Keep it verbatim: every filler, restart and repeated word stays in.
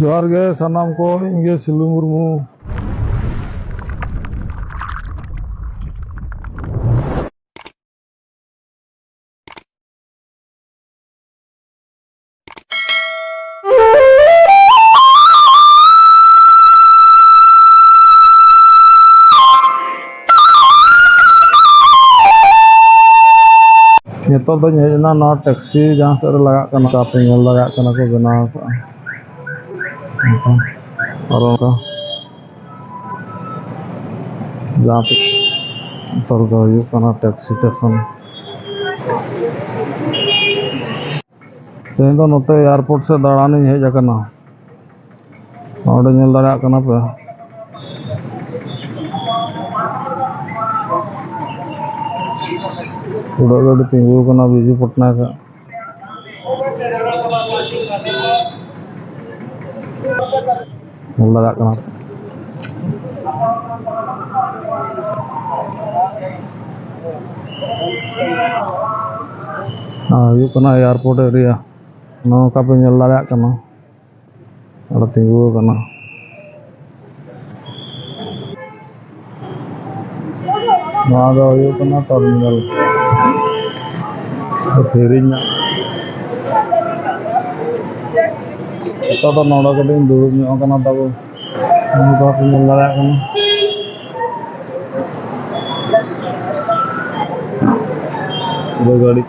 ᱡᱚᱦᱟᱨ ᱜᱮ ᱥᱟᱱᱟᱢ ᱠᱚ, ᱤᱧ ᱜᱮ ᱥᱤᱞᱩ ᱢᱩᱨᱢᱩ᱾ ᱱᱤᱛᱚᱜ ᱫᱚᱧ ᱦᱮᱡ ᱮᱱᱟ ᱱᱚᱣᱟ ᱴᱮᱠᱥᱤ ᱡᱟᱦᱟᱸ ᱥᱮᱫ ᱨᱮ ᱞᱟᱜᱟᱜ ᱠᱟᱱᱟ, ᱟᱯᱮ ᱧᱮᱞ ᱫᱟᱲᱮᱭᱟᱜ ᱠᱟᱱᱟ ᱠᱚ ᱵᱮᱱᱟᱣ ᱟᱠᱟᱫᱼᱟ᱾ ᱚᱱᱠᱟ, ᱟᱨ ᱚᱱᱠᱟ ᱡᱟᱦᱟᱸ ᱥᱮᱫ ᱱᱮᱛᱟᱨ ᱫᱚ ᱦᱩᱭᱩᱜ ᱠᱟᱱᱟ ᱴᱮᱠᱥᱤ ᱥᱴᱮᱥᱚᱱ᱾ ᱛᱮᱦᱮᱧ ᱫᱚ ᱱᱚᱛᱮ ᱮᱭᱟᱨᱯᱳᱨᱴ ᱥᱮᱫ ᱫᱟᱬᱟᱱᱤᱧ ᱦᱮᱡ ᱟᱠᱟᱱᱟ᱾ ᱱᱚᱰᱮ ᱧᱮᱞ ᱫᱟᱲᱮᱭᱟᱜ ᱠᱟᱱᱟ ᱯᱮ, ᱩᱰᱟᱹᱜ ᱜᱟᱹᱰᱤ ᱛᱤᱸᱜᱩ ᱟᱠᱟᱱᱟ ᱵᱤᱡᱩ ᱯᱚᱴᱱᱟᱭᱮᱠ ᱟᱜ᱾ ᱧᱮᱞ ᱫᱟᱲᱮᱭᱟᱜ ᱠᱟᱱᱟ᱾ ᱟᱨ ᱦᱩᱭᱩᱜ ᱠᱟᱱᱟ ᱮᱭᱟᱨᱯᱳᱨᱴ ᱮᱨᱤᱭᱟ, ᱱᱚᱝᱠᱟ ᱯᱮ ᱧᱮᱞ ᱫᱟᱲᱮᱭᱟᱜ ᱠᱟᱱᱟ᱾ ᱚᱸᱰᱮ ᱛᱤᱸᱜᱩ ᱟᱠᱟᱱᱟ᱾ ᱱᱚᱣᱟ ᱫᱚ ᱦᱩᱭᱩᱜ ᱠᱟᱱᱟ ᱴᱟᱨᱢᱤᱱᱟᱞ᱾ ᱯᱷᱮᱨᱤ ᱨᱮᱱᱟᱜ᱾ ᱱᱤᱛᱚᱜ ᱫᱚ ᱱᱚᱰᱮ ᱠᱟᱹᱴᱤᱡ ᱤᱧ ᱫᱩᱲᱩᱵ ᱧᱚᱜ ᱟᱠᱟᱱᱟ ᱛᱟᱵᱚ᱾ ᱱᱚᱝᱠᱟ ᱯᱮ ᱧᱮᱞ ᱫᱟᱲᱮᱭᱟᱜ ᱠᱟᱱᱟ᱾ ᱯᱩᱨᱟᱹ ᱜᱟᱹᱰᱤ᱾